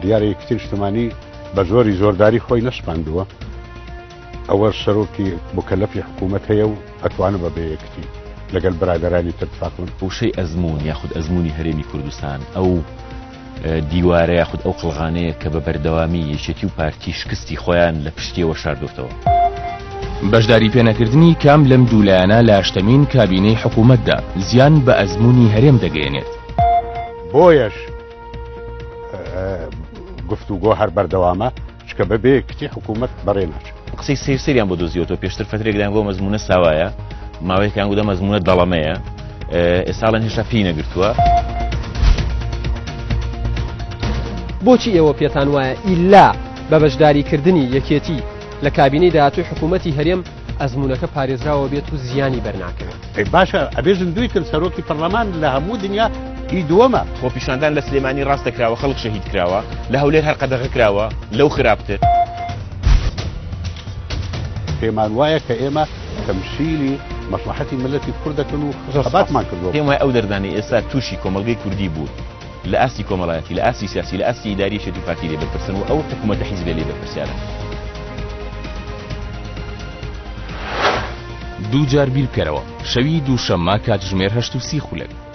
دیارە یەکێتی نیشتمانی بە زۆری زۆرداری خۆی نەسپاندووە، ئەوە سەرۆکی موکەلەفی حکوومەت هەیە و ئەتوانە بە بێ یەکێتی لەگەل برادەرانی تر تفاق بن. وشەی ئەزموون یاخود ئەزموونی هەرێمی کوردستان ئەو دیوارە یاخود ئەو قڵغانەیە کە بە بەردەوامی یەکێتی و پارتی شکستی خۆیان لە پشتیەوە شاردۆتەوە. بەشداری پێنەکردنی کام لەم دوو لایەنە لە هەشتەمین کابینەی حکوومەتدا زیان بە ئەزموونی هەرێم دەگەیەنێت. بۆیەش گفتوگۆ هەر بەردەوامە چکە بەبێ کچی حکوومەت بەڕێ ناچێت. قسەی سیر سیریان بۆ دۆزیوەتەوە پێشتر فترێک دەیان گۆ مەزمونە ساوایە ماوەیەکیان گوتە مەزمونە دەڵەمەیە ئێساڵەن هێشتا پێی نەگرتووە. بۆچی ئێوە پێتان وایە ئیلا بە بەشداریکردنی یەکێتی لە کابینەی داهاتووی حکوومەتی هەرێم ئەزموونەکە پارێزراوە بێت و زیانی بەرناکەوێت؟ ئەی باشە ئەبێ زیندووی کەن سەرۆکی پەرلەمان لە هەموو دنیا هی دووەمە. خۆپیشاندان لە سلێمانی ڕاستە کراوە خەڵک شەهید کراوە لە هەولێر هەر قەدەغە کراوە لەو خراپتر. پێمان وایە کە ئێمە تەمسیلی مەسڵەحەتی میللەتی کورد دەکەن و خەباتمان کردووە. پێم وایە ئەو دەردانەی ئێستا تووشی کۆمەڵگەی کوردی بوون لە ئاستی کۆمەڵایەتی، لە ئاستی سیاسی، لە ئاستی ئیداری یەکێتی و پارتی لێ بەرپرسن و ئەو حکوومەتە حیزبیە لێی بەرپرسیارە. دووجار بیربکەرەوە، شەوی دووشەممە کاتژمێر 8:30.